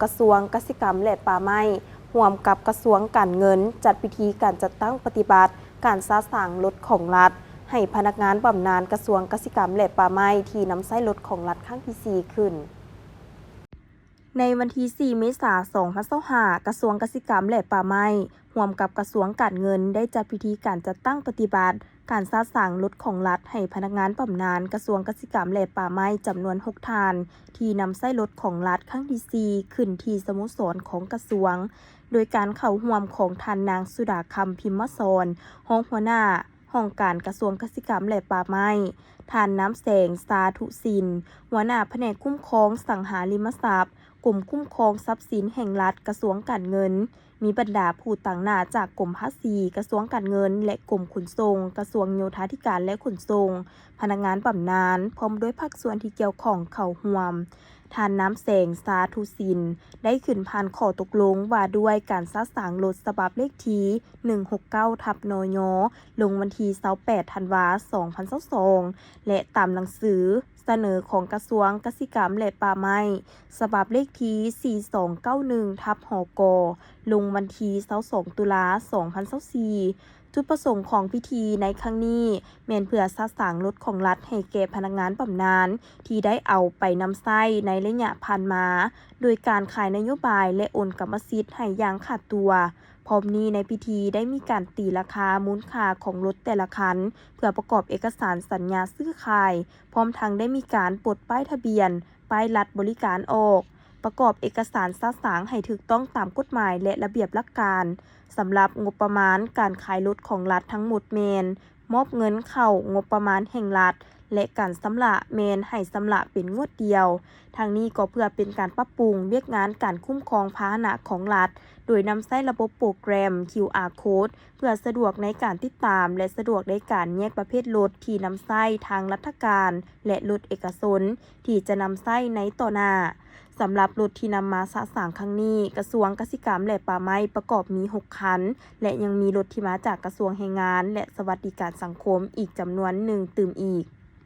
ກະຊວງກະສິກຳ ແລະ ປ່າໄມ້ ຮ່ວມກັບກະຊວງການເງິນ ຈັດພິທີການຈັດຕັ້ງປະຕິບັດການສະສາງລົດຂອງລັດ ໃຫ້ພະນັກງານບຳນານກະຊວງກະສິກຳ ແລະ ປ່າໄມ້ ທີ່ນຳໃຊ້ລົດຂອງລັດຄັ້ງທີສີ່ຂຶ້ນ. ໃນວັນທີສີ່ ເມສາ ສອງພັນຊາວຫ້າ ກະຊວງກະສິກຳ ແລະ ປ່າໄມ້ ຮ່ວມກັບກະຊວງການເງິນ ໄດ້ຈັດພິທີການຈັດຕັ້ງປະຕິບັດການສະສາງລົດຂອງລັດ ໃຫ້ພະນັກງານບຳນານກະຊວງກະສິກຳ ແລະ ປ່າໄມ້ ຈຳນວນຫົກທ່ານ ທີ່ນຳໃຊ້ລົດຂອງລັດຄັ້ງທີສີ່ ຂຶ້ນທີ່ສະໂມສອນຂອງກະຊວງ ໂດຍການເຂົ້າຮ່ວມຂອງທ່ານນາງ ສຸດາຄຳ ພິມມະສອນ ຮອງຫົວໜ້າຫ້ອງການກະຊວງກະສິກຳ ແລະ ປ່າໄມ້, ທ່ານ ນາມແສງ ສາທຸສິນ ຫົວໜ້າພະແນກຄຸ້ມຄອງສັງຫາລິມະຊັບ ກົມຄຸ້ມຄອງຊັບສິນແຫ່ງລັດ ກະຊວງການເງິນ, ມີບັນດາຜູ້ຕາງໜ້າຈາກກົມພາສີກະຊວງການເງິນ ແລະ ກົມຂົນສົ່ງ ກະຊວງໂຍທາທິການ ແລະ ຂົນສົ່ງ, ພະນັກງານບຳນານ ພ້ອມດ້ວຍພາກສ່ວນທີ່ກ່ຽວຂ້ອງເຂົ້າຮ່ວມ. ທ່ານ ນາມແສງ ສາທຸສິນ ໄດ້ຂຶ້ນຜ່ານຂໍ້ຕົກລົງວ່າດ້ວຍການສະສາງລົດສະບັບເລກທີ ໜຶ່ງຫົກເກົ້າ ທັບ ນຍ ລົງວັນທີ ຊາວແປດ ທັນວາ ສອງພັນຊາວສອງ ແລະ ຕາມໜັງສືສະເໜີຂອງກະຊວງກະສິກຳ ແລະ ປ່າໄມ້ ສະບັບເລກທີ ສີ່ສອງເກົ້າໜຶ່ງ ທັບ ຫກ ລົງວັນທີ ຊາວສອງ ຕຸລາ ສອງພັນຊາວສີ່. ຈຸດປະສົງຂອງພິທີໃນຄັ້ງນີ້ ແມ່ນເພື່ອສະສາງລົດຂອງລັດໃຫ້ແກ່ພະນັກງານບຳນານ ທີ່ໄດ້ເອົາໄປນຳໃຊ້ໃນໄລຍະຜ່ານມາ ໂດຍການຂາຍນະໂຍບາຍ ແລະ ໂອນກຳມະສິດໃຫ້ຢ່າງຂາດຕົວ. ພ້ອມນີ້ໃນພິທີໄດ້ມີການຕີລາຄາມູນຄ່າຂອງລົດແຕ່ລະຄັນ ເພື່ອປະກອບເອກະສານສັນຍາຊື້ຂາຍ, ພ້ອມທັງໄດ້ມີການປົດປ້າຍທະບຽນ, ປ້າຍລັດບໍລິການອອກ, ປະກອບເອກະສານສະສາງໃຫ້ຖືກຕ້ອງຕາມກົດໝາຍ ແລະ ລະບຽບຫຼັກການ. ສຳລັບງົບປະມານການຂາຍລົດຂອງລັດທັງໝົດແມ່ນ ມອບເງິນເຂົ້າງົບປະມານແຫ່ງລັດ ແລະ ການຊຳລະແມ່ນໃຫ້ຊຳລະເປັນງວດດຽວ. ທັງນີ້ກໍເພື່ອເປັນການປັບປຸງວຽກງານການຄຸ້ມຄອງພາຫະນະຂອງລັດ ໂດຍນຳໃຊ້ລະບົບໂປຣແກຣມ ຄິວອາ ໂຄດ ເພື່ອສະດວກໃນການຕິດຕາມ ແລະ ສະດວກໃນການແຍກປະເພດລົດທີ່ນຳໃຊ້ທາງລັດຖະການ ແລະ ລົດເອກະຊົນທີ່ຈະນຳໃຊ້ໃນຕໍ່ໜ້າ. ສຳລັບລົດທີ່ນຳມາສະສາງຄັ້ງນີ້, ກະຊວງກະສິກຳ ແລະ ປ່າໄມ້ປະກອບມີຫົກຄັນ ແລະ ຍັງມີລົດທີ່ມາຈາກກະຊວງແຮງງານ ແລະ ສະຫວັດດີການສັງຄົມອີກຈຳນວນໜຶ່ງຕື່ມອີກ.